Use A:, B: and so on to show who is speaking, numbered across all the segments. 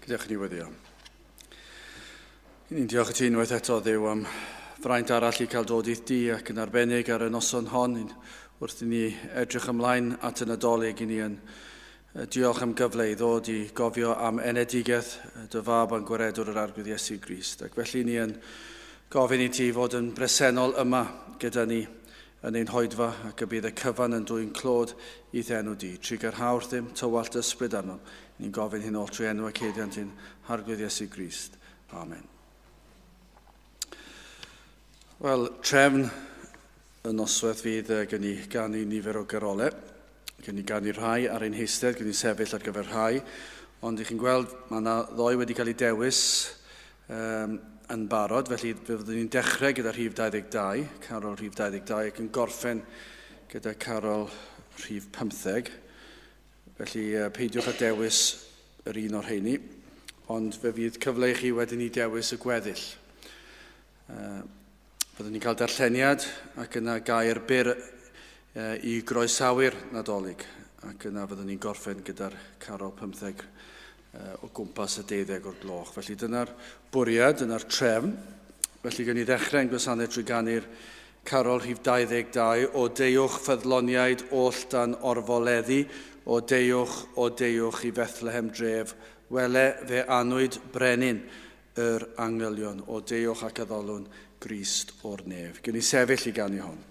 A: Gadewch i ni weddio. Ni'n diolch i ti unwaith eto, Dduw, am fraint arall i cael dod i'th di ac yn arbennig ar y noson hon, wrth i ni edrych ymlaen at y Nadolig, i ni yn diolch am gyfle i ddod i gofio am enedigaeth dy fab a'n gwaredwr yr Arglwydd Iesu Grist. Ac felly ni yn gofyn i ti fod yn bresennol yma gyda ni yn ein hoedfa ac y bydd y cyfan yn dwyn clod i'th enw di. Trugarha wrthym, tywallt ysbryd arnom. Ni'n gofyn hyn oll trwy enw ac haeddiant ein Harglwydd Iesu Grist. Amen. Wel, trefn y noswaith fydd gen i ganu nifer o garolau. Gen i ganu rhai ar ein heistedd, gen i sefyll ar gyfer rhai. Ond i chi'n gweld, mae yna ddoi wedi cael ei dewis yn barod, felly fe fyddwn ni'n dechrau gyda rhif 22, carol rhif 22, ac yn gorffen gyda carol rhif 15. Felly peidiwch â dewis yr un o'r rheini, ond fe fydd cyfle i chi wedyn i dewis y gweddill. Byddwn ni'n cael darlleniad ac yna gair byr i groesawu'r Nadolig, ac yna fyddwn ni'n gorffen gyda'r carol 15 o gwmpas y deuddeg o'r gloch. Felly dyna'r bwriad, dyna'r trefn. Felly gen i ddechrau ein gwasanaeth trwy ganu'r carol rhif 22, O deuwch ffyddloniaid oll dan orfoleddu, o deuwch, o deuwch i Fethlehem dref, wele fe anwyd brenin yr angylion, o deuwch ac addolwn Grist o'r nef. Gen i sefyll i ganu hon.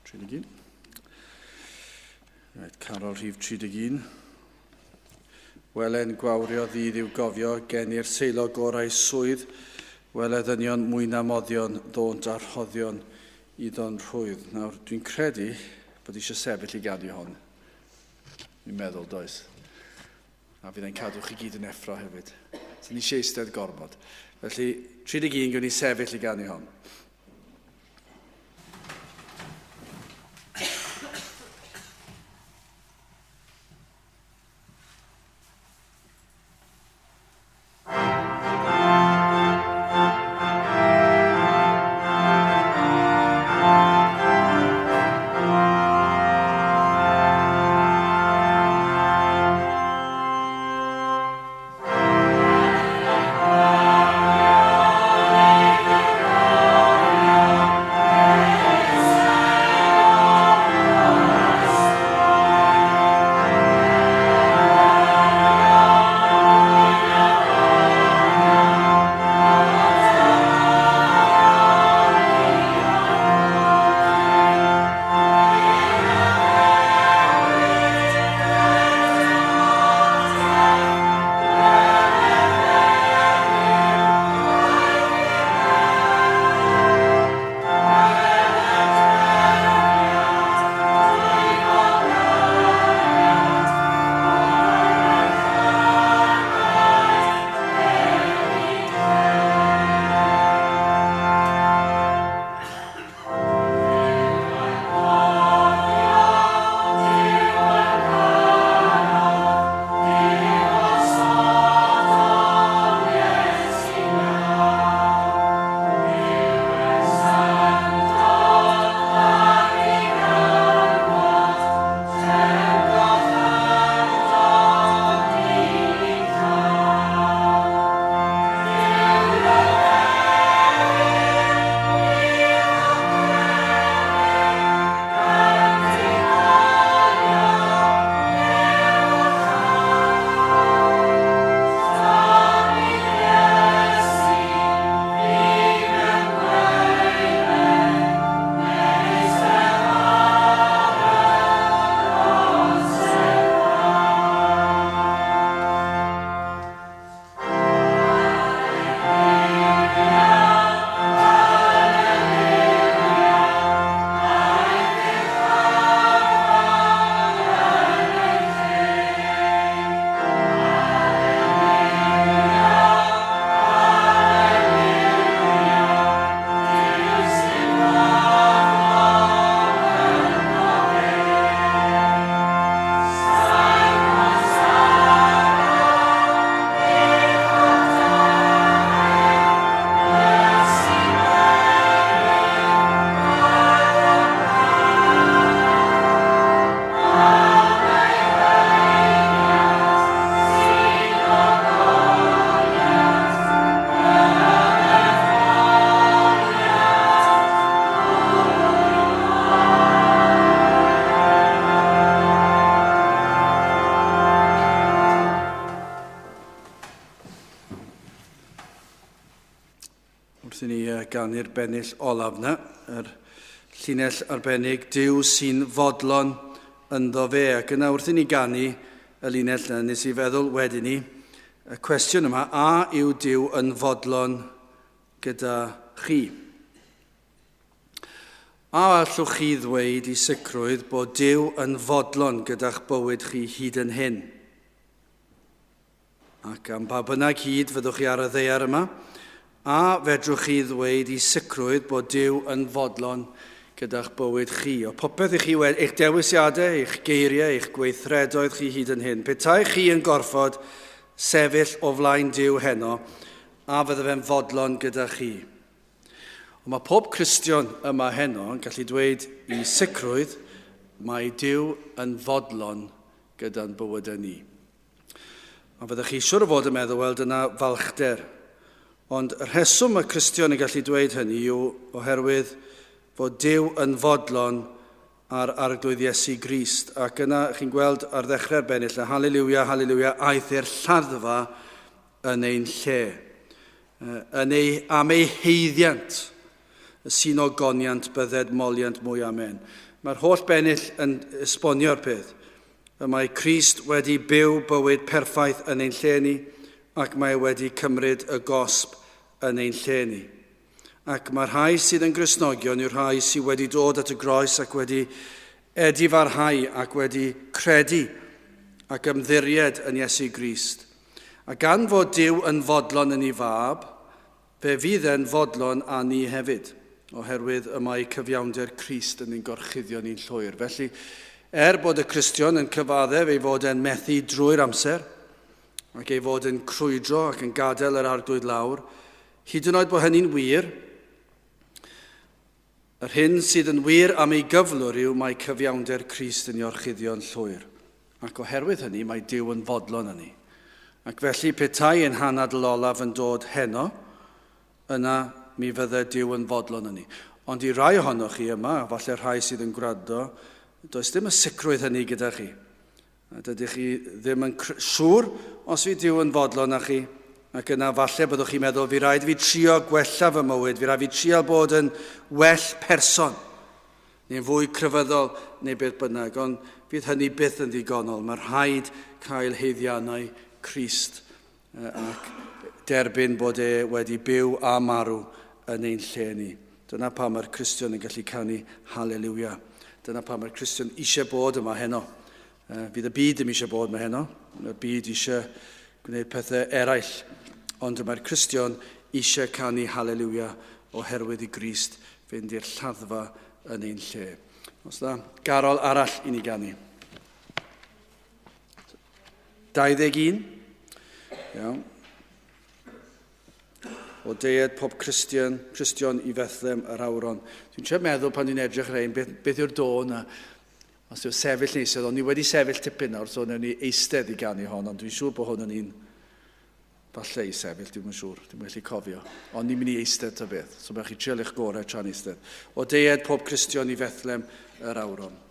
A: 31. Right, carol rhif 31. Welen gwawrio ddydd i'w gofio, geni'r seilo gorau swydd, wele ddynion mwy na moddion, ddônt a rhoddion iddo'n rhwydd. Nawr, dwi'n credu bod eisiau sefyll i ganu hon. Dwi'n meddwl, does. A fydd e'n cadw chi gyd yn effro hefyd. So ni eisiau eistedd gormod. Felly, 31, gwn i sefyll i ganu hon. Wrth i ni ganu'r bennill olaf na, yr llinell arbennig, Duw sy'n fodlon ynddo fe. Ac yna wrth i ni ganu y linell yna, nes i feddwl wedyn ni, y cwestiwn yma, a yw Duw yn fodlon gyda chi? A allwch chi ddweud i sicrwydd bod Duw yn fodlon gyda'ch bywyd chi hyd yn hyn? Ac am ba bynnag hyd fyddwch chi ar y ddaear yma, a fedrwch chi ddweud i sicrwydd bod Duw yn fodlon gyda'ch bywyd chi? O popeth i chi wedi, eich dewisiadau, eich geiriau, eich gweithredoedd chi hyd yn hyn, petai chi yn gorfod sefyll o flaen Duw heno, a fydde fe'n fodlon gyda chi? Ond mae pob Cristion yma heno yn gallu dweud i sicrwydd mae Duw yn fodlon gyda'n bywydau ni. A fyddech chi siwr o fod yn meddwl, wel, dyna falchder. Ond y rheswm mae Cristion yn gallu dweud hynny yw oherwydd fod Duw yn fodlon ar Arglwydd Iesu Grist. Ac yna chi'n gweld ar ddechrau'r bennill, na haleliwia, haleliwia, aeth i'r lladdfa yn ein lle. Yn ei, am ei heiddiant. Y sy'n ogoniant bydded moliant mwy amen. Mae'r holl bennill yn esbonio'r peth. Y mae Crist wedi byw bywyd perffaith yn ein lle ni, ac mae wedi cymryd y gosb yn ein lle ni. Ac mae'r rhai sydd yn Gristnogion yw'r rhai sydd wedi dod at y groes ac wedi edifarhau ac wedi credu ac ymddiried yn Iesu Grist. A gan fod Duw yn fodlon yn ei fab, Fe fydd e'n fodlon â ni hefyd, oherwydd y mae cyfiawnder Crist yn ein gorchuddio ni'n llwyr. Felly, er bod y Cristion yn cyfaddef ei fod e'n methu drwy'r amser, ac ei fod yn crwydro ac yn gadael yr arglwydd lawr, hyd yn oed bod hynny'n wir, yr hyn sydd yn wir am ei gyflwr yw mae cyfiawnder Crist yn ei orchuddio'n llwyr. Ac oherwydd hynny, mae Duw yn fodlon â ni. Ac felly, petai ein hanadl olaf yn dod heno, yna mi fydde Duw yn fodlon â ni. Ond i rai ohonoch chi yma, a falle rhai sydd yn gwrando, does dim y sicrwydd hynny gyda chi. A dydych chi ddim yn siŵr os fydd Duw yn fodlon â chi, ac yna falle byddwch chi'n meddwl, fi rhaid fi trio gwella fy mywyd, fi rhaid fi trio bod yn well person, neu'n fwy crefyddol, neu beth bynnag, ond fydd hynny byth yn ddigonol. Mae rhaid cael haeddiannau Crist ac derbyn bod e wedi byw a marw yn ein lle ni. Dyna pam mae'r Cristion yn gallu canu Haleluia. Dyna pam mae'r Cristion eisiau bod yma heno. Fydd y byd ddim eisiau bod yma heno. Mae'r byd eisiau gwneud pethau eraill. Ond mae'r Cristion eisiau canu Haleluia oherwydd i Grist fynd i'r lladdfa yn ein lle. Os dda, garol arall i ni ganu. 21. Iawn. O deied pob Cristion, Cristion i Fethlem yr Awron. Dwi'n trio meddwl pan dwi'n edrych ar ein, beth, beth yw'r do yna? Os yw'r sefyll neu eistedd, ond ni wedi sefyll tipyn nawr, so wnawn ni eistedd i ganu hon, ond dwi'n siŵr bod hwn yn un falle i sefyll, dwi'n yn siŵr, dwi'n gallu cofio. Ond ni'n mynd i eistedd ta beth, so mae'n chi trial eich gorau tra'n eistedd. O deied pob Cristion i Fethlem yr Awron.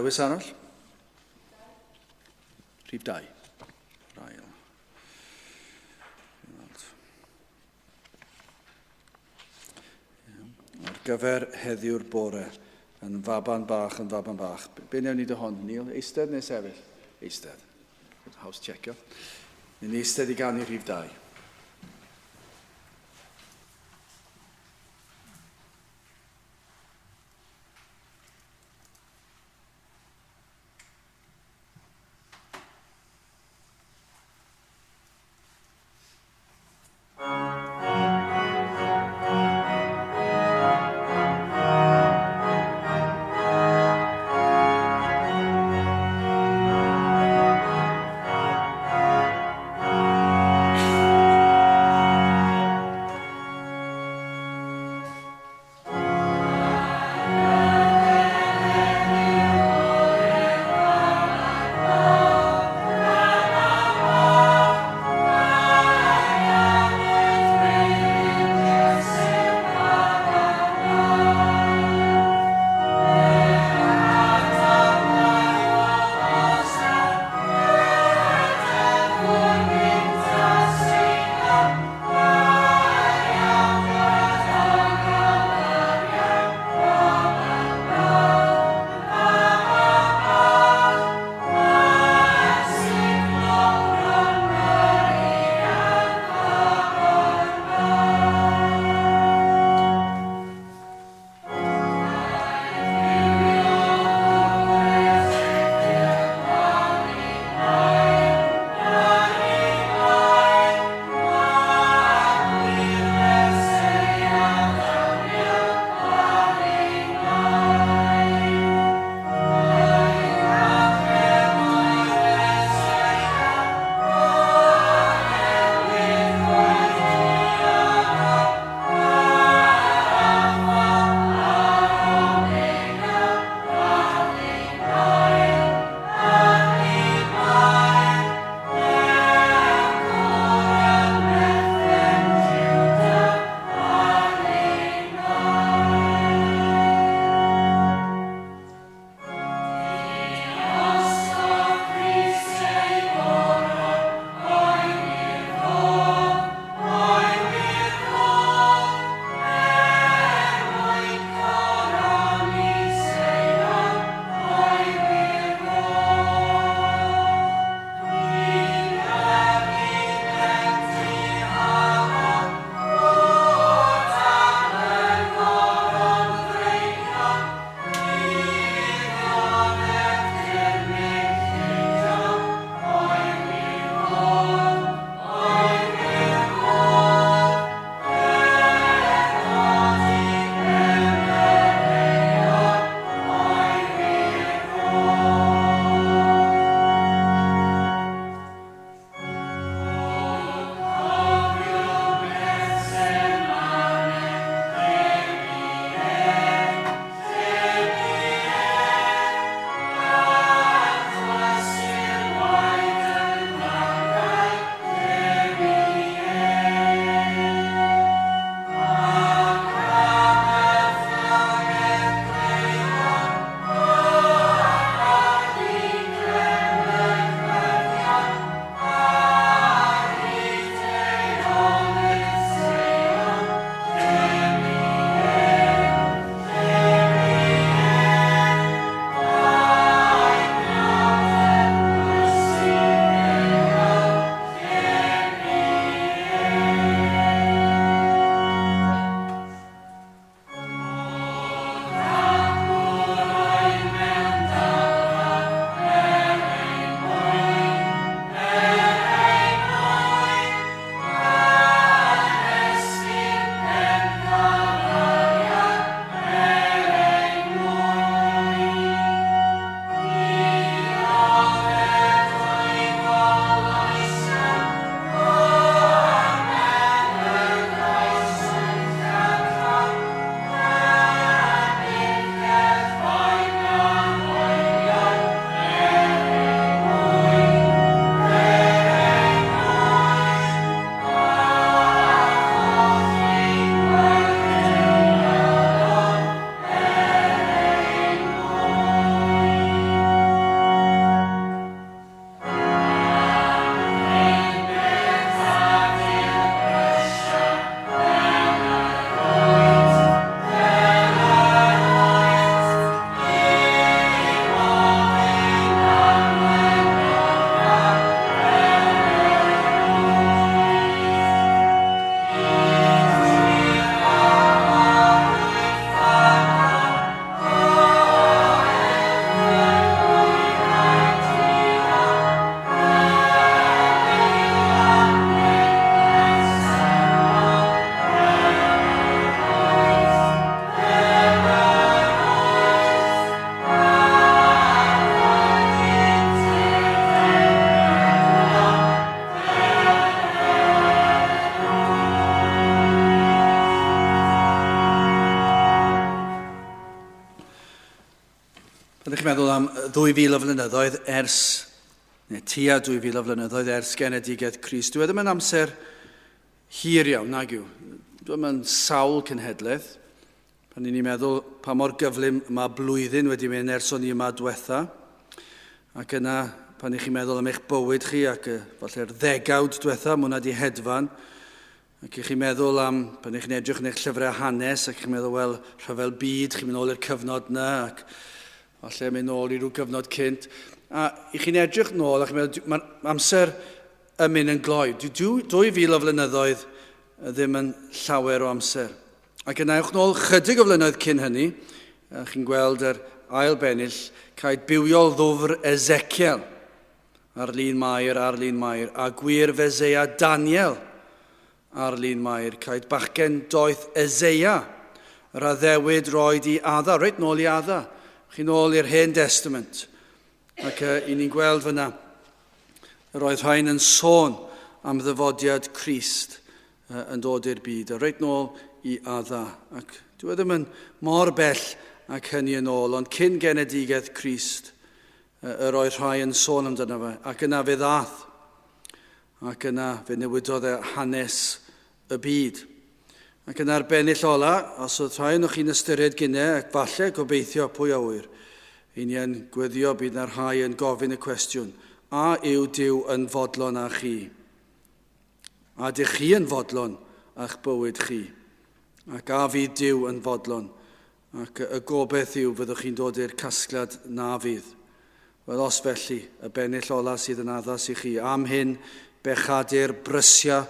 A: Dewis arall? Rhif 2. Yr ail. Ar gyfer heddiw'r bore, yn faban bach, yn faban bach. Be newn ni dy hon, Neil? Eistedd neu sefyll? Eistedd. Haws checio. Ni'n eistedd i ganu rhif 2. Pan ych chi'n meddwl am 2,000 o flynyddoedd ers, neu tua 2,000 o flynyddoedd ers genedigaeth Crist, dwi e ddim yn amser hir iawn, nag yw. Dwi ddim yn sawl cenhedlaeth. Pan ni'n meddwl pa mor gyflym mae blwyddyn wedi mynd ers o'n i yma diwetha, ac yna pan ych chi'n meddwl am eich bywyd chi ac falle'r ddegawd diwetha, mae hwnna wedi hedfan, Ac i chi'n meddwl am, pan ych chi'n edrych yn eich llyfrau hanes, ac chi'n meddwl, wel, rhyfel byd, chi'n mynd ôl i'r cyfnod yna, ac falle mynd ôl i ryw gyfnod cynt. A i chi'n edrych nôl, ac chi'n meddwl, mae'r amser yn mynd yn gloi. 2000 o flynyddoedd ddim yn llawer o amser. Ac yna ewch nôl chydig o flynyddoedd cyn hynny, chi'n gweld yr ail bennill, caed bywiol ddwfr Ezekiel. Ar lun Mair, ar lun Mair, a gwir Feseia Daniel, ar lun Mair, caed bachgen doeth Eseia, yr addewid roed i Adda, reit nôl i Adda, chi nôl i'r Hen Testament. Ac i ni'n gweld fyna, yr oedd rhain yn sôn am ddyfodiad Crist yn dod i'r byd, a reit nôl i Adda. Ac dwi e ddim yn mor bell ac hynny yn ôl, ond cyn genedigaeth Crist, Yr oedd rhai yn sôn amdano fe, ac yna fe ddaeth, ac yna fe newidodd e hanes y byd. Ac yna'r bennill ola, os oedd rhai o'n chi'n ystyried gynne, ac falle gobeithio pwy a ŵyr, i ni yn gweddio bydd na rhai yn gofyn y cwestiwn, a yw Duw yn fodlon â chi? A ydych chi yn fodlon â'ch bywyd chi? Ac a fydd Duw yn fodlon Ac y gobaith yw fyddwch chi'n dod i'r casgliad na fydd. Wel, os felly, y bennill ola sydd yn addas i chi. Am hyn, bechadur, brysia,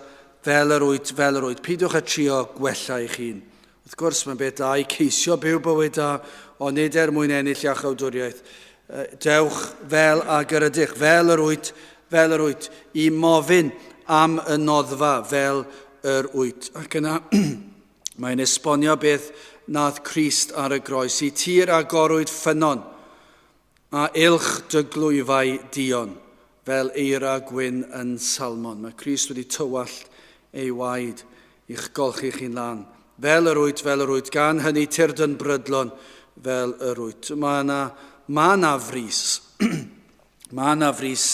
A: fel yr wyt, fel yr wyt. Peidiwch â trio gwella eich hun. Wrth gwrs, mae'n beth da i ceisio byw bywyd da, ond nid er mwyn ennill iachawdwriaeth. Dewch fel ag yr ydych, fel yr wyt, fel yr wyt, i mofyn am y noddfa fel yr wyt. Ac yna, Mae'n esbonio beth nath Crist ar y groes. I tir agorwyd ffynnon, a ilch dy glwyfau duon, fel eira gwyn yn Salmon. Mae Crist wedi tywallt ei waed i'ch golchi chi'n lân. Fel yr wyt, fel yr wyt, gan hynny tyrd yn brydlon fel yr wyt. Mae yna, mae yna frys. Mae yna frys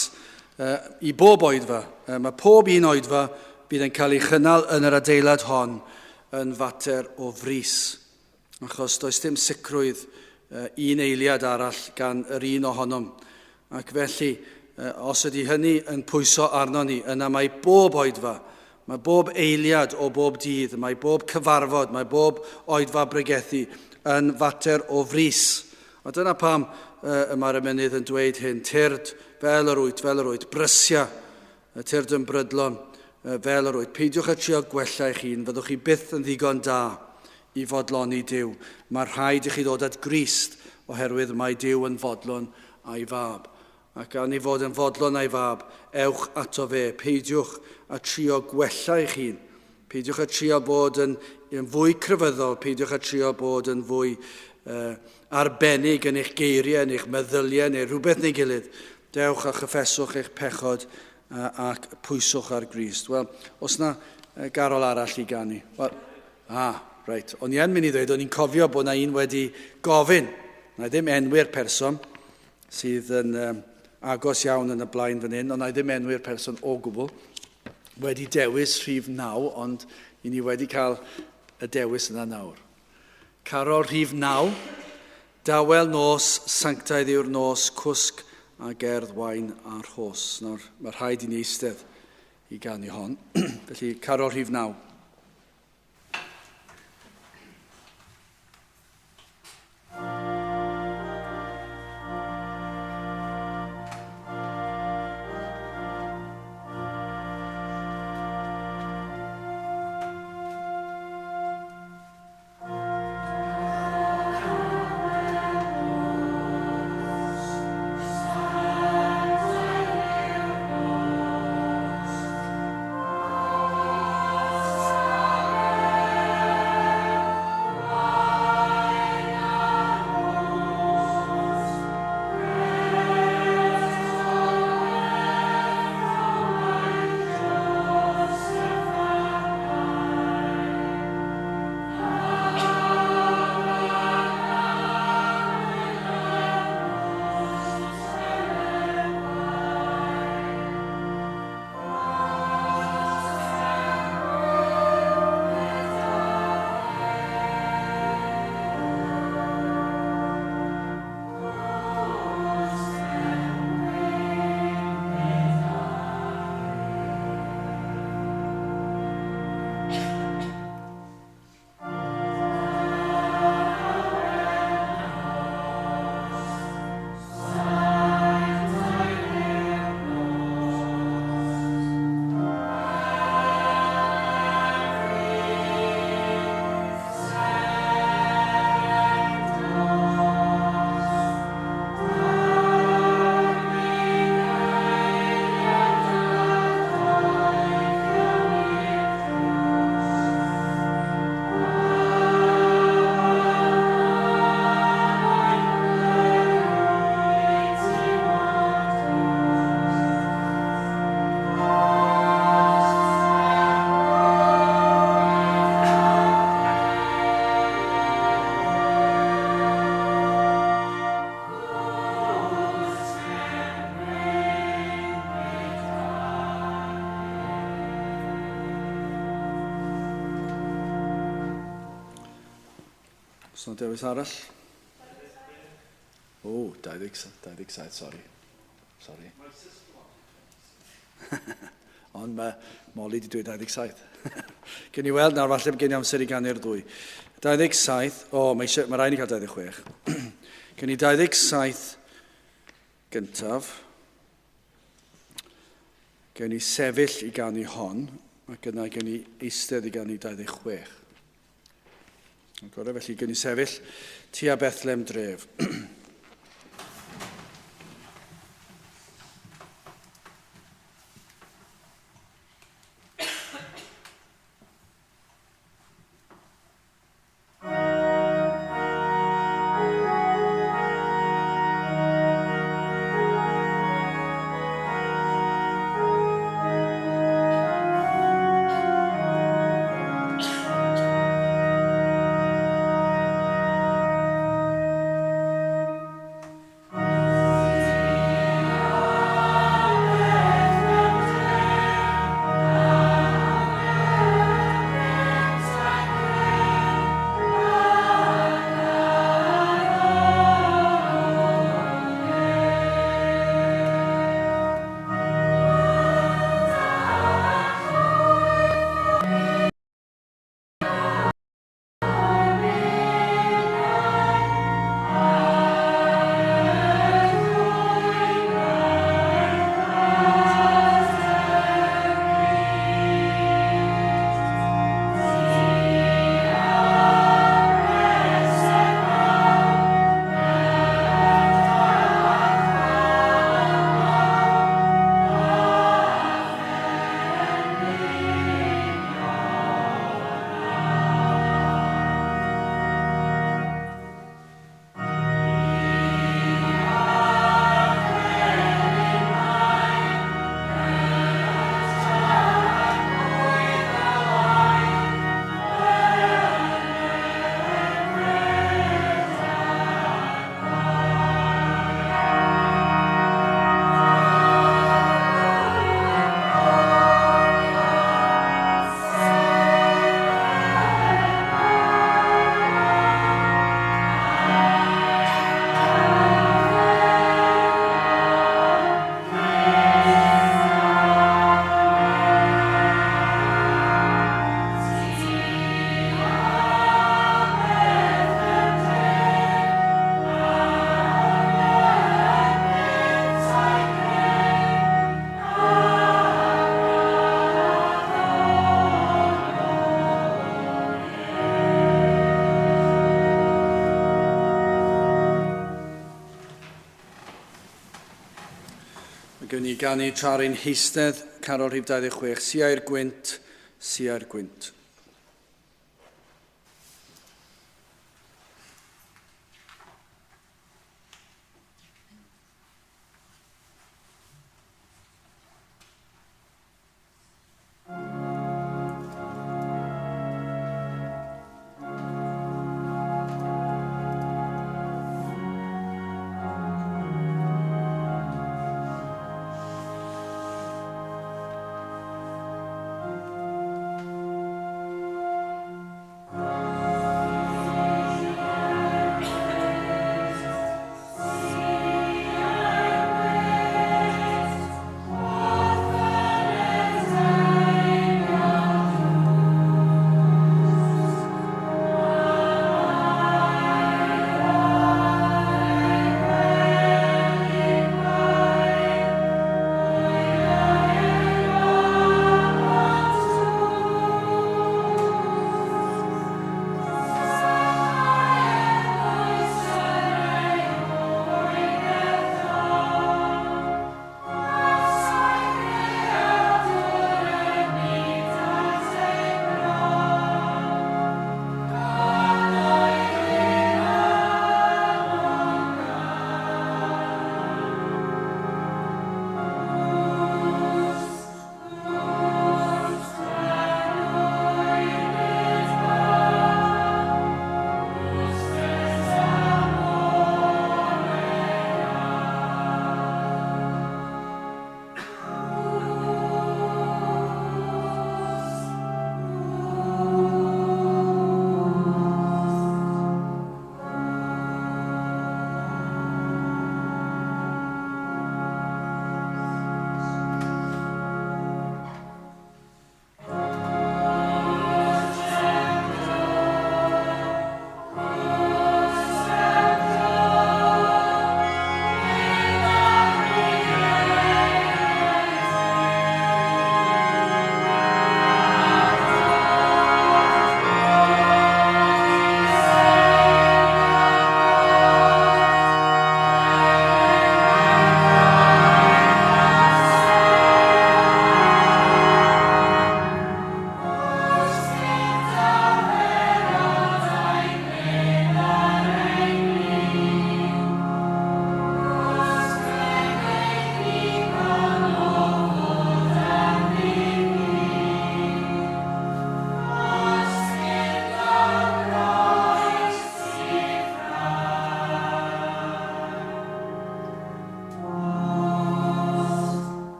A: uh, i bob oedfa. Uh, mae pob un oedfa bydd yn cael ei chynnal yn yr adeilad hon yn fater o frys. Achos does dim sicrwydd uh, un eiliad arall gan yr un ohonom. Ac felly, uh, os ydy hynny yn pwyso arno ni, yna mae bob oedfa, mae bob eiliad o bob dydd, mae bob cyfarfod, mae bob oedfa bregethu yn fater o frys. A dyna pam y mae'r emynydd yn dweud hyn, tyrd fel yr wyt, fel yr wyt, brysia, tyrd yn brydlon, fel yr wyt. Peidiwch â trio gwella eich hun, fyddwch chi byth yn ddigon da i fodloni Duw. Mae rhaid i chi ddod at Grist, oherwydd mae Duw yn fodlon a'i fab. Ac gan ei fod yn fodlon a'i fab, ewch ato fe. Peidiwch â trio gwella eich hun. Peidiwch â trio bod yn, yn fwy crefyddol, peidiwch â trio bod yn fwy uh, arbennig yn eich geiriau, yn eich meddyliau, neu rhywbeth neu gilydd. Dewch a chyffeswch eich pechod uh, ac pwyswch ar Grist. Wel, os na garol arall i ganu. Wel, ah, reit. O'n i yn mynd i ddweud, o'n i'n cofio bod na un wedi gofyn. Na i ddim enwi'r person sydd yn um, agos iawn yn y blaen fan hyn, ond na i ddim enwi'r person o gwbl wedi dewis rhif 9, ond i ni wedi cael y dewis yna nawr. Carol rhif 9, dawel nos, sanctaidd yw'r nos, cwsg a gerdd wain a rhos. Nawr, mae rhaid i ni eistedd i ganu hon. Felly, carol rhif 9. Os yna dewis arall? O, 20, 27, sori. Sorry. Ond mae Molly wedi dweud 27. Gen i weld nawr, falle gen i amser i ganu'r ddwy. 27, o, mae, eisiau, mae rhaid i ni cael 26. Gen i 27 gyntaf. Gen i sefyll i ganu hon, ac yna gen i eistedd i ganu 26. Gorau, felly gen i sefyll tua Bethlehem dref. Mae gen i ganu tra'r ein heistedd, carol rhif 26, Siai'r gwynt, siai'r gwynt.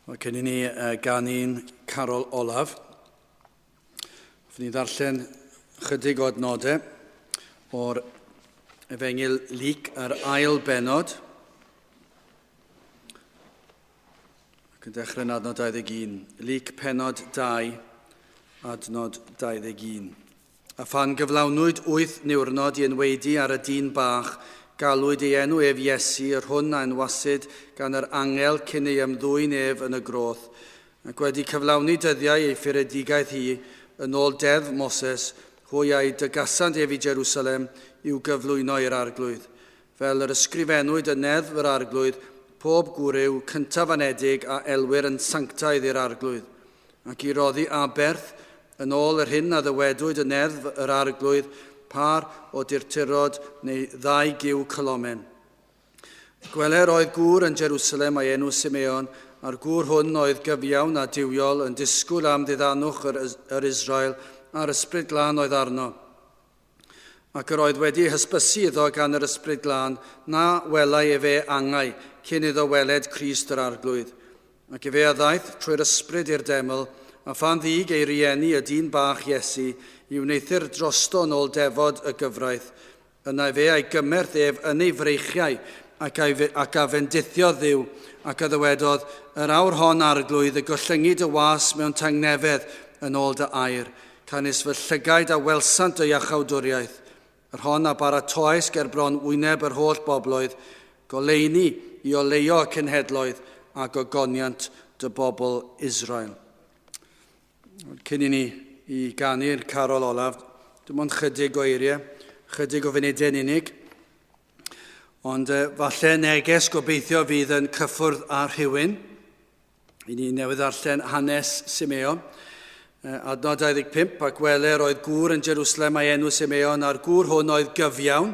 A: Wel, cyn i ni ganu'n carol olaf, hoffwn i ddarllen chydig o adnodau o'r Efengyl Luc, yr ail bennod, ac yn dechrau yn adnod 21. Luc pennod 2, adnod 21. A phan gyflawnwyd wyth niwrnod i enwaedu ar y dyn bach, galwyd ei enw ef Iesu, yr hwn a enwasid gan yr angel cyn ei ymddwyn ef yn y groth. Ac wedi cyflawni dyddiau ei phuredigaeth hi, yn ôl deddf Moses, hwy a'i dygasant ef i Jerusalem i'w gyflwyno i'r Arglwydd. Fel yr ysgrifennwyd yn neddf yr Arglwydd, pob gwryw cyntaf anedig a elwir yn sanctaidd i'r Arglwydd. Ac i roddi aberth, yn ôl yr hyn a ddywedwyd yn neddf yr Arglwydd, pâr o durturod neu ddau gyw colomen. Gweler oedd gŵr yn Jerusalem a'i enw Simeon, a'r gŵr hwn oedd gyfiawn a duwiol, yn disgwyl am ddiddanwch yr, yr Israel, a'r Ysbryd Glân oedd arno. Ac yr oedd wedi hysbysu iddo gan yr Ysbryd Glân na welai efe angau cyn iddo weled Crist yr Arglwydd. Ac efe a ddaeth trwy'r Ysbryd i'r deml, a phan ddug ei rieni y dyn bach Iesu i wneuthur drosto yn ôl defod y gyfraith, yna efe a'i gymerth ef yn ei freichiau, ac, a'i, ac a fendithiodd Dduw, ac a ddywedodd, Yr awr hon, Arglwydd, y gollyngi dy was mewn tangnefedd yn ôl dy air, canys fy llygaid a welsant dy iachawdwriaeth, yr hon a baratoais ger bron wyneb yr holl bobloedd, goleuni i oleuo y cenhedloedd a gogoniant dy bobl Israel. Cyn i ni i ganu'r carol olaf, dim ond chydig o eiriau, chydig o funudau'n unig, ond falle neges gobeithio fydd yn cyffwrdd â rhywun. I ni newydd ddarllen hanes Simeon. Adnod 25, ac wele roedd gŵr yn Jerusalem a'i enw Simeon, a'r gŵr hwn oedd gyfiawn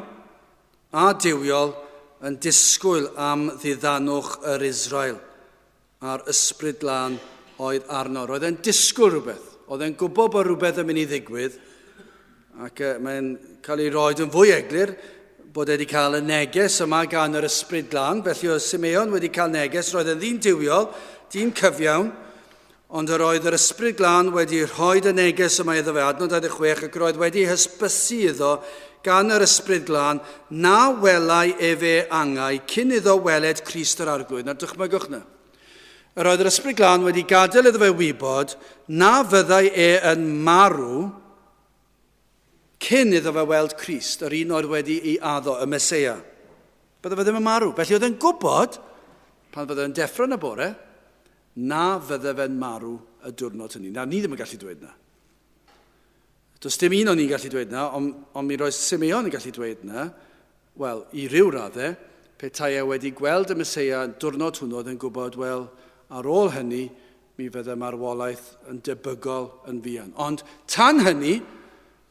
A: a duwiol yn disgwyl am ddiddanwch yr Israel, a'r ysbryd glân oedd arno. Roedd e'n disgwyl rhywbeth. Oedd e'n gwybod bod rhywbeth yn mynd i ddigwydd, ac mae'n cael ei roed yn fwy eglur bod e wedi cael y neges yma gan yr Ysbryd Glân. Felly oedd Simeon wedi cael neges, roedd e'n ddyn duwiol, dyn cyfiawn, ond yr oedd yr Ysbryd Glân wedi rhoi y neges yma iddo fe, adnod 26, ac roedd wedi hysbysu iddo gan yr Ysbryd Glân na welai efe angau cyn iddo weled Crist yr Arglwydd. Nawr dychmygwch na. Yr oedd yr Ysbryd Glân wedi gadael iddo fe wybod na fyddai e yn marw cyn iddo fe weld Crist, yr un oedd wedi ei addo, y Meseia. Bydde fe ddim yn marw. Felly oedd e'n gwybod, pan fydde e'n deffro yn y bore, na fydde fe'n marw y diwrnod hynny. Na, ni ddim yn gallu dweud na. Does dim un o'n ni'n gallu dweud na, ond, ond mi roedd Simeon yn gallu dweud na, Wel, i ryw raddau, petai e wedi gweld y Meseia y diwrnod hwnnw oedd yn gwybod, wel, ar ôl hynny, mi fydde marwolaeth yn debygol yn fuan. Ond tan hynny,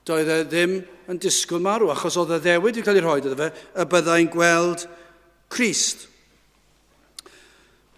A: doedd e ddim yn disgwyl marw, achos oedd addewid wedi cael ei rhoi iddo fe y byddai'n gweld Crist.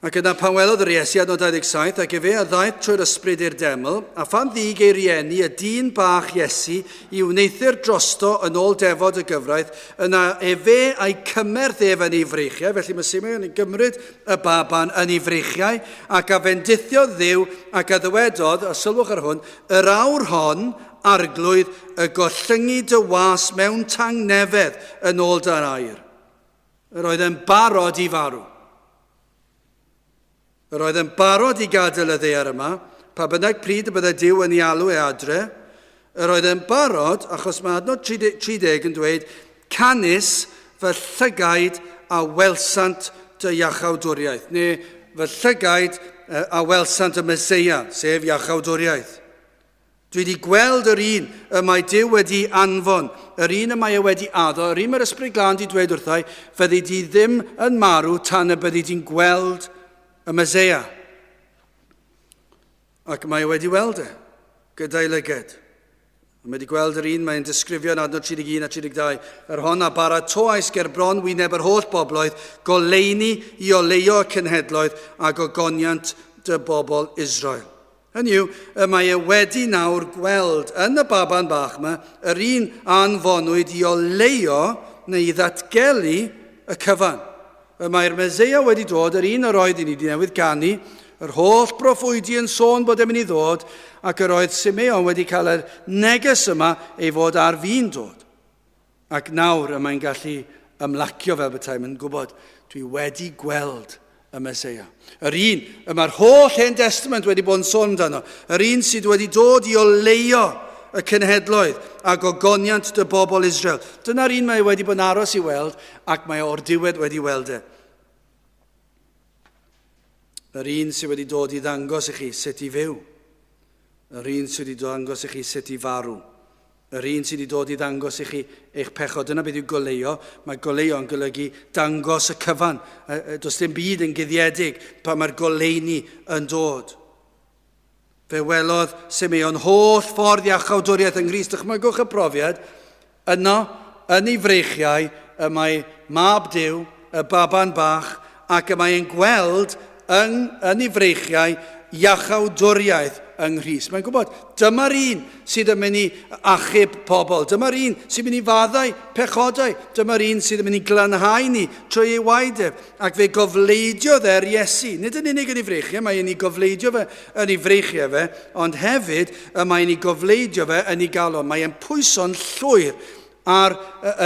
A: Ac yna pan welodd yr Iesu adnod 27, ac efe a ddaeth trwy'r ysbryd i'r deml, a phan ddig ei rieni y dyn bach Iesu i wneuthur drosto yn ôl defod y gyfraith, yna efe a'i cymerth ef yn ei freichiau, felly mae Simeon yn gymryd y baban yn ei freichiau, ac a fendithiodd Dduw, ac a ddywedodd, a sylwch ar hwn, yr awr hon, Arglwydd, y gollyngi dy was mewn tangnefedd yn ôl dy'r air. Yr oedd e'n barod i farw. Yr oedd e'n barod i gadael y ddaear yma, pa bynnag pryd y byddai Duw yn ei alw e adre. Yr oedd e'n barod, achos mae adnod 30 yn dweud, canys fy llygaid a welsant dy iachawdwriaeth, neu fy llygaid a welsant y Meseia, sef iachawdwriaeth. Dwi wedi gweld yr un y mae Duw wedi anfon, yr un y mae e wedi addo, yr un mae'r Ysbryd Glân wedi dweud wrthai, fyddi di ddim yn marw tan y byddi di'n gweld y Meseia. Ac mae e wedi weld e, gyda'i lyged. Mae wedi gweld yr un mae'n disgrifio yn adnod 31 a 32, yr hon a baratoais ger bron wyneb yr holl bobloedd, goleuni i oleuo y cenhedloedd a gogoniant dy bobl Israel. Hynny yw, y mae e wedi nawr gweld yn y baban bach yma yr un a anfonwyd i oleuo neu i ddatgelu y cyfan. Y mae'r Meseia wedi dod, yr un yr oedd i ni wedi newydd ganu Yr holl broffwydi yn sôn bod e'n mynd i ddod, ac yr oedd Simeon wedi cael y neges yma ei fod ar fin dod. Ac nawr y mae'n gallu ymlacio fel petai, mae'n gwybod, dwi wedi gweld y Meseia. Yr un y mae'r holl Hen Testament wedi bod yn sôn amdano. Yr un sydd wedi dod i oleio y cenhedloedd a gogoniant dy bobl Israel. Dyna'r un mae wedi bod yn aros i weld ac mae o'r diwedd wedi weld e. Yr un sydd wedi dod i ddangos i chi sut i fyw. Yr un sydd wedi dangos i chi sut i farw. Yr un sydd wedi dod i ddangos i chi eich pechod. Dyna beth yw goleuo. Mae goleuo yn golygu dangos y cyfan. Does dim byd yn guddiedig pan mae'r goleuni yn dod. Fe welodd Simeon holl ffordd iachawdwriaeth yng Nghrist. Dychmygwch y profiad. Yno, yn ei freichiau, y mae mab Duw, y baban bach, ac y mae e'n gweld yng, yn ei freichiau iachawdwriaeth yng Nghrist. Mae'n gwybod, dyma'r un sydd yn mynd i achub pobl, dyma'r un sy'n mynd i faddau pechodau, dyma'r un sydd yn mynd i glanhau ni trwy ei waed ef. Ac fe gofleidiodd e'r Iesu, nid yn unig yn ei freichiau, mae e'n ei gofleidio fe yn ei freichiau fe, ond hefyd y mae'n ei gofleidio fe yn ei galon. Mae e'n pwyso'n llwyr ar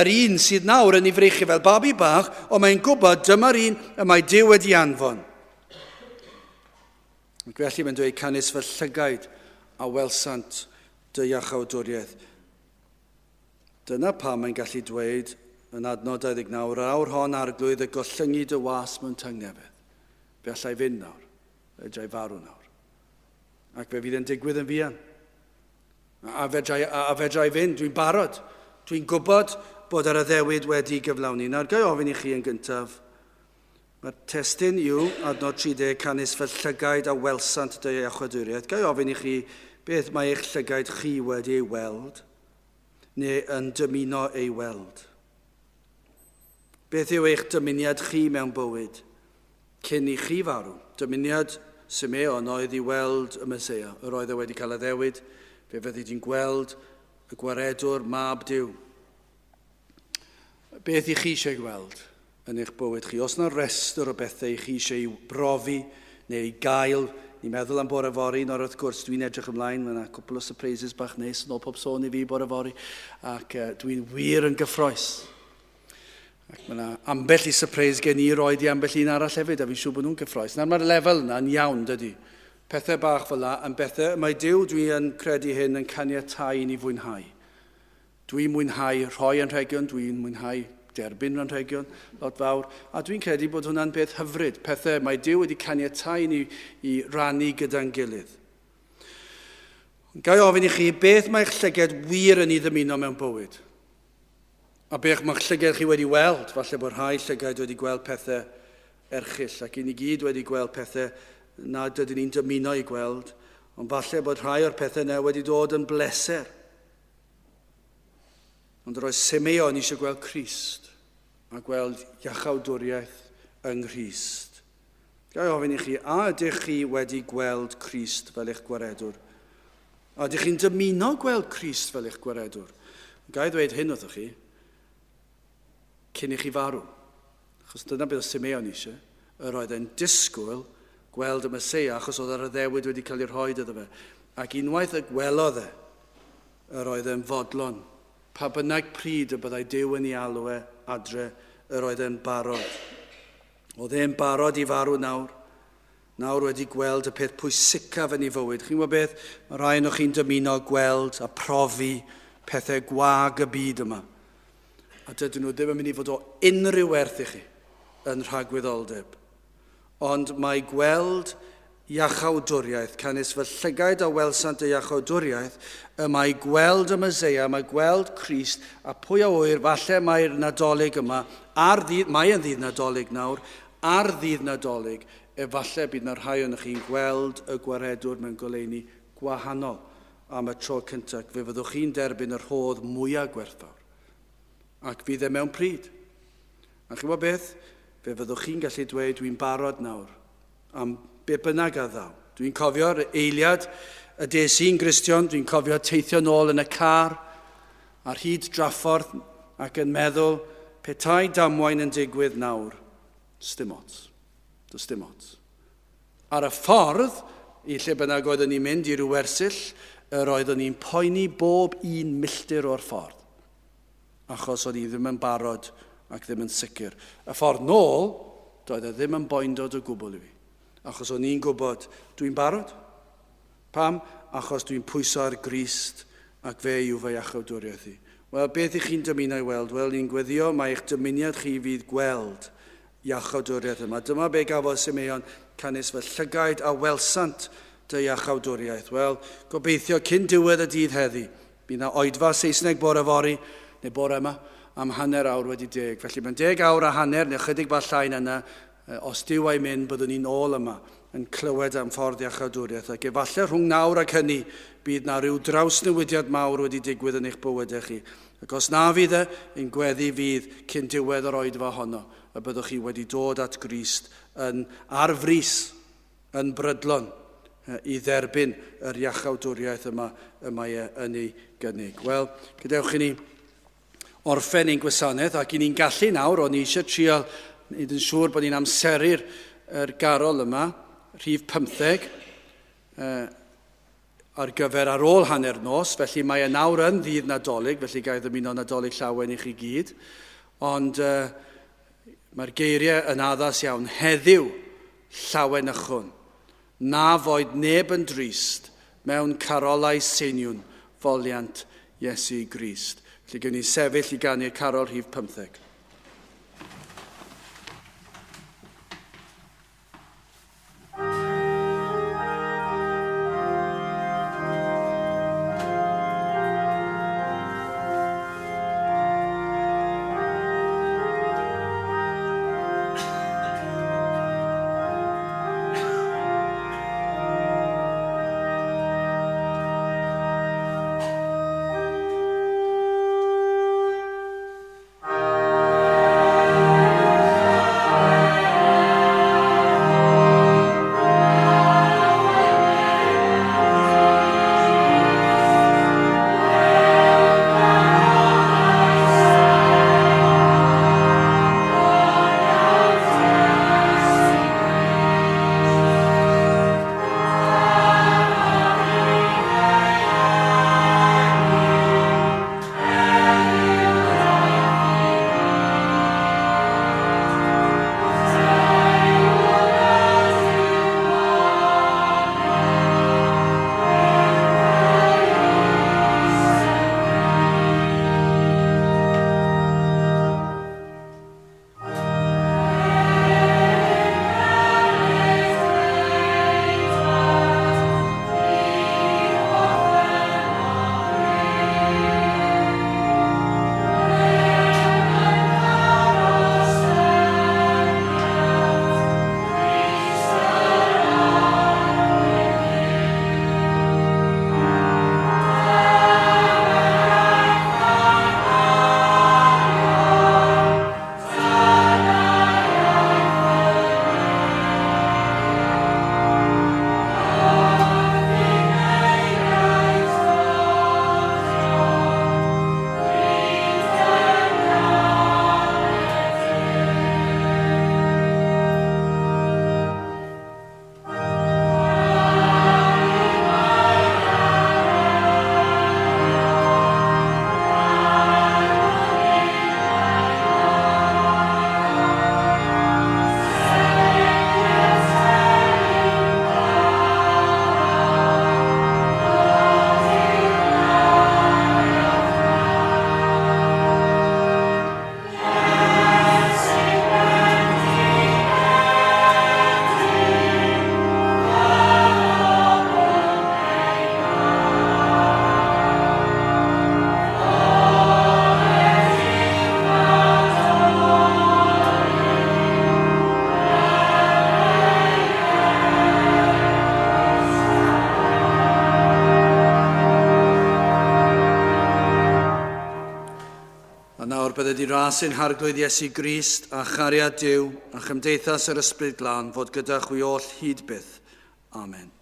A: yr un sydd nawr yn ei freichiau fel babi bach, ond mae'n gwybod dyma'r un y mae Duw wedi anfon. Ac felly mae'n dweud, canys fy llygaid a welsant dy iachawdwriaeth. Dyna pam mae'n gallu dweud yn adnod 29, yr awr hon arglwydd y gollyngi dy was mewn tangnefedd. Fe allai fynd nawr, fe fedrai farw nawr. Ac fe fydd yn digwydd yn fuan. A fedrai, a fedrai fynd, dwi'n barod. Dwi'n gwybod bod yr addewid wedi gyflawni. Nawr, gai ofyn i chi yn gyntaf, mae'r testun yw adnod 30, canys fy llygaid a welsant dy iachawdwriaeth. Gai ofyn i chi beth mae eich llygaid chi wedi ei weld, neu yn dymuno ei weld? Beth yw eich dymuniad chi mewn bywyd cyn i chi farw? Dymuniad Simeon oedd i weld y Meseia. Yr oedd e wedi cael addewid, fe fyddi di'n gweld y Gwaredwr, Mab Duw. Beth i chi eisiau gweld yn eich bywyd chi? Os yna restr o bethau i chi eisiau ei brofi neu ei gael, ni'n meddwl am bore fory, nawr wrth gwrs dwi'n edrych ymlaen, mae yna cwpl o surprises bach neis yn ôl pob sôn i fi bore fory, ac dwi'n wir yn gyffroes. Ac mae yna ambell i surprise gen i roed i ambell un arall hefyd, a fi'n siŵr bod nhw'n gyffroes. Nawr mae'r lefel yna yn iawn, dydy. Pethau bach fel yna yn bethau, mae Duw, dwi yn credu hyn, yn caniatáu i ni fwynhau. Dwi'n mwynhau rhoi anrhegion, dwi'n mwynhau derbyn anrhegion, lot fawr, a dwi'n credu bod hwnna'n beth hyfryd, pethau mae Duw wedi caniatáu ni i rannu gyda'n gilydd. Ga i ofyn i chi, beth mae'ch llyged wir yn ei ddymuno mewn bywyd? A beth mae'ch llygaid chi wedi weld? Falle bod rhai llygaid wedi gweld pethau erchyll, ac i ni gyd wedi gweld pethau nad ydyn ni'n dymuno eu gweld, ond falle bod rhai o'r pethau yna wedi dod yn bleser. Ond yr oedd Simeon eisiau gweld Crist a gweld iachawdwriaeth yng Nghrist. Ga i ofyn i chi, a ydych chi wedi gweld Crist fel eich gwaredwr? A ydych chi'n dymuno gweld Crist fel eich gwaredwr? Ga i ddweud hyn wrthych chi, cyn i chi farw. Achos dyna beth oedd Simeon eisiau. Yr oedd e'n disgwyl gweld y Meseia, achos oedd yr addewid wedi cael ei rhoi iddo fe. Ac unwaith y gwelodd e, yr oedd e'n fodlon. Pa bynnag pryd y byddai Duw yn ei alw e adre, yr oedd e'n barod. Oedd e'n barod i farw nawr. Nawr wedi gweld y peth pwysicaf yn ei fywyd. Chi'n gwybod beth? Mae rhai o'n chi'n dymuno gweld a profi pethau gwag y byd yma. A dydyn nhw ddim yn mynd i fod o unrhyw werth i chi yn rhagwyddoldeb. Ond mae gweld iachawdwriaeth, canys fy llygaid a welsant y iachawdwriaeth, y mae gweld y Meseia, mae gweld Crist, a pwy a ŵyr, falle mae'r Nadolig yma, ar ddydd, mae yn ddydd Nadolig nawr, ar ddydd Nadolig, efallai bydd na rhai ohonoch chi'n gweld y Gwaredwr mewn goleuni gwahanol am y tro cyntaf, fe fyddwch chi'n derbyn y rhodd mwyaf gwerthfawr. Ac fydd e mewn pryd. A chi'n gwybod beth? Fe fyddwch chi'n gallu dweud, dwi'n barod nawr am be bynnag a ddaw. Dwi'n cofio'r eiliad y des i'n Gristion, dwi'n cofio teithio nôl yn y car ar hyd draffordd ac yn meddwl petai damwain yn digwydd nawr, sdim ots. Does dim ots. Ar y ffordd i lle bynnag oeddwn ni'n mynd i ryw wersyll, yr oeddwn i'n poeni bob un milltir o'r ffordd, achos o'n i ddim yn barod ac ddim yn sicr. Y ffordd nôl, doedd e ddim yn boendod o gwbl i fi, achos o'n i'n gwybod, dwi'n barod. Pam? Achos dwi'n pwyso ar Grist ac fe yw fy iachawdwriaeth i. Wel, beth ych chi'n dymuno ei weld? Wel, ni'n gweddio mai eich dymuniad chi fydd gweld iachawdwriaeth yma. Dyma be gafodd Simeon, canys fy llygaid a welsant dy iachawdwriaeth. Wel, gobeithio cyn diwedd y dydd heddi, bydd na oedfa Saesneg bore fory, neu bore yma, am 10:30. Felly mae'n 10:30, neu chydig bach llai na yna, Os Duw a'i myn, byddwn ni'n ôl yma yn clywed am ffordd iachawdwriaeth, ac efallai rhwng nawr ac hynny bydd na ryw drawsnewidiad mawr wedi digwydd yn eich bywydau chi. Ac os na fydd e, ein gweddi fydd cyn diwedd yr oedfa honno y byddwch chi wedi dod at Grist yn ar frys, yn brydlon, i dderbyn yr iachawdwriaeth yma y mae e yn ei gynnig. Wel, gadewch i ni orffen ein gwasanaeth ac i ni'n gallu nawr, o'n i eisiau trio wneud yn siŵr bod ni'n amseru'r er garol yma, rhif 15, ar gyfer ar ôl hanner nos, felly mae e nawr yn ddydd Nadolig, felly ga i ddymuno Nadolig llawen i chi gyd. Ond uh, mae'r geiriau yn addas iawn. Heddiw, llawenychwn. Na foed neb yn drist mewn carolau seiniwn foliant Iesu Grist. Felly gewn ni sefyll i ganu'r carol rhif 15. A nawr bydded i ras ein Harglwydd Iesu Grist a chariad Duw a chymdeithas yr Ysbryd Glân fod gyda chwi oll hyd byth. Amen.